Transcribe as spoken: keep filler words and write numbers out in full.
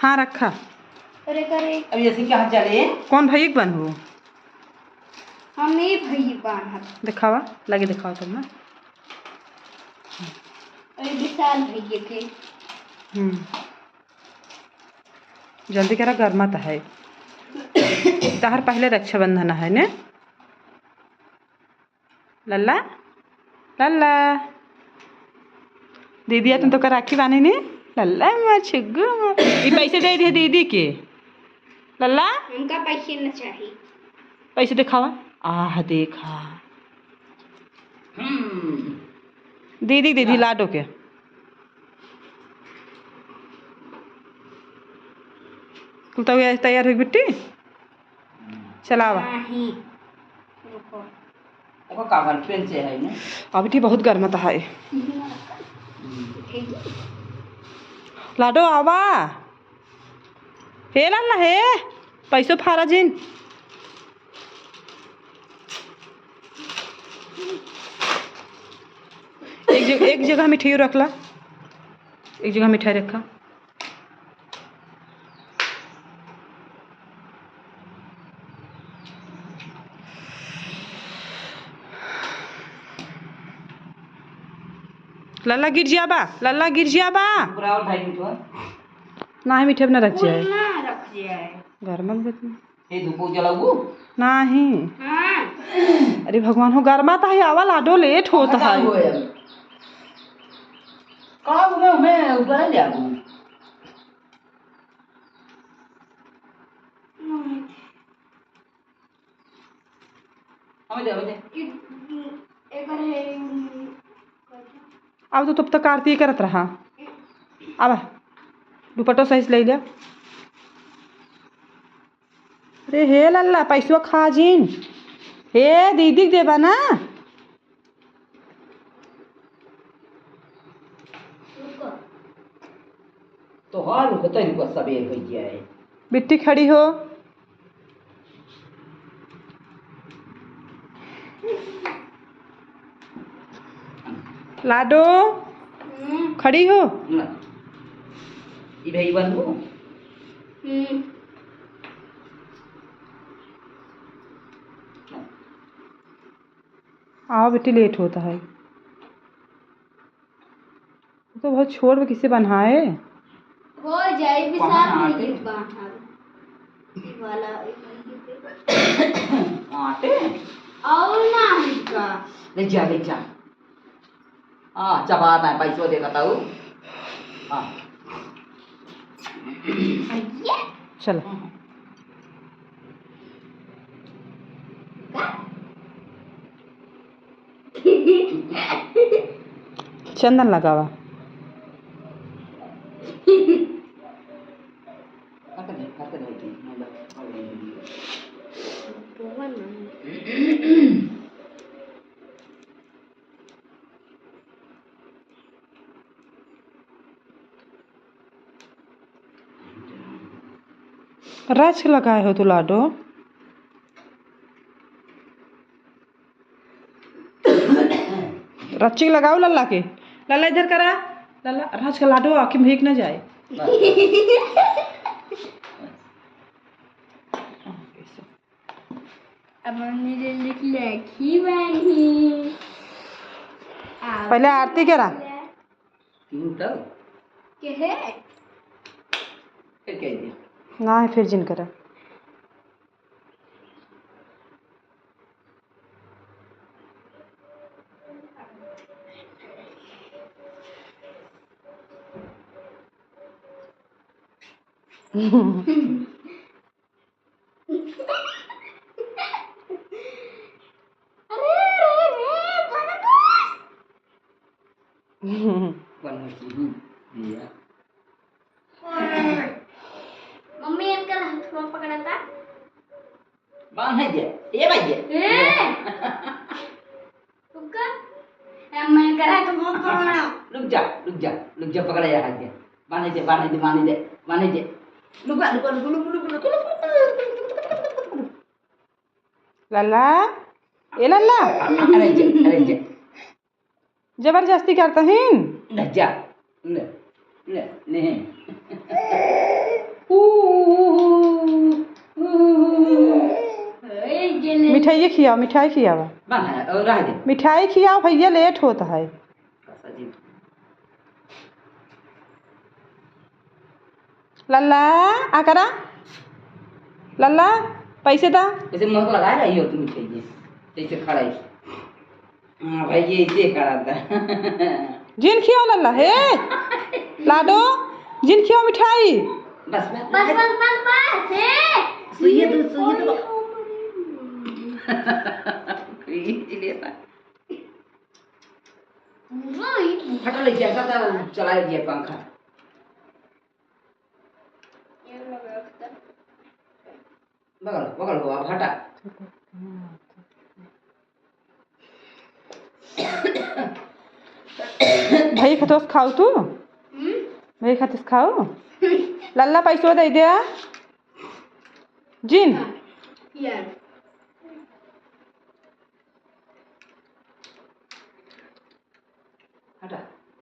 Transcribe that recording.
हाँ, रखा। अरे करे। अब ऐसे क्या हाथ जा रहे हैं? कौन भैया के बान्हबू? हम ई भैया बान्हब। देखावा, लगे देखावा तब ना। अरे विशाल भैया के। हम्म। जल्दी करा, गरमा त है। तहर पहले रक्षाबंधन है ने? लल्ला, लल्ला। दीदी, तुम तो का राखी बांधे ने? लल्ला, माँ छुग्गू, माँ। ई पैसे दे दिए दीदी के। लल्ला? हमका पैसे न चाहिए। पैसे दिखावा। आह, देखा। हम्म। दीदी, दीदी, लाडो के। कुल तो ये तैयार हुई बिट्टी? चलावा। नहीं। रुको। ओकर कागज पेन से है ने? अभी ठी बहुत गर्मत है। लाडो आवा। हे लाला हे, पैसो फारा जिन। एक जग-, एक जगह मिठाई रख ला, एक जगह मिठाई रखा। लल्ला गिर जाबा, लल्ला गिर जाबा। पूरा और भाई मिठवा। नाही मिठे अपना रख जाए। ना रख जाए। घर मत बच। हे धूपो जलाऊ? नाही। हाँ। अरे भगवान हो, गरमा त है, आवा लाडो, लेट होत है। का हो गया, मैं उधर ले आऊँ। हमें दे, हमें दे। अब तो तब तक आरती करत रहा। अब दुपट्टो सही से ले ले। अरे हे लल्ला, पैसवा खा जिन। हे दीदी के देबा ना। तोहार रुकते रुकते सबेर हो गया है। बिट्टी खड़ी हो। लाडो, हम्म। खड़ी हो। ना। ई भाई बनबू? हम्म। आओ बेटी, लेट होता है। तो बहुत छोट बा, किसे बन्हाए? हो जाई, विशाल कहाँ आटे? नहीं बाहर। ई वाला, ई आटे? और ना हमका। ले जा, ले जा। हाँ, चबात है, पैसो देखा था वो। हाँ। चलो। चंदन लगावा। रच लगाए हो तू लाडो। रच्ची लगाओ लल्ला के। लल्ला इधर करा। लल्ला, राज का लाडो आँखी में भीग ना जाए। अब मम्मी ले लिख ले खीवानी। पहले आरती करा। तीन तक? के है? फिर कह दिया। ना है, फिर जिन करा। मम्मी, इनका हाथ में पकड़ा था। बांध है जे, ए भाई जे। ए! रुक जा। ए, मैं करा तो बहुत पकड़ा। रुक जा, रुक जा, रुक जा, पकड़ा यार हाथ जे। बांधे जे, बांधे जे, बांधे जे, बांधे जे। रुक जा, रुक जा, रुक जा, रुक जा। लल्ला, ए लल्ला। अरे जे, अरे जे। जबरदस्ती करता है। ले जा, ले, ले, ले। ये खियाओ, मिठाई खियाओ। बा है, और रह दे। मिठाई खियाओ भैया, लेट होत है। लल्ला, आ करा। लल्ला, पैसे दा। ऐसे मुँह लगा रही हो तुम, चाहिए जैसे खड़ा है। हाँ भाई, ये ऐसे खड़ा था। जिन खियाओ लल्ला, हे। लाडो, जिन खियाओ मिठाई। बस, बस, बस, बस। बस, बस, बस, हे। सुइया दो, सुइया दो। ये लेता। हटा ले, जैसा था, चला दिया पंखा। बगल, बगल हो, अब हटा। भाई खतोस खाऊ तू? हम्म? भाई खतोस खाऊ? लल्ला पैसो दे दे। जिन। हाँ, यार। हटा।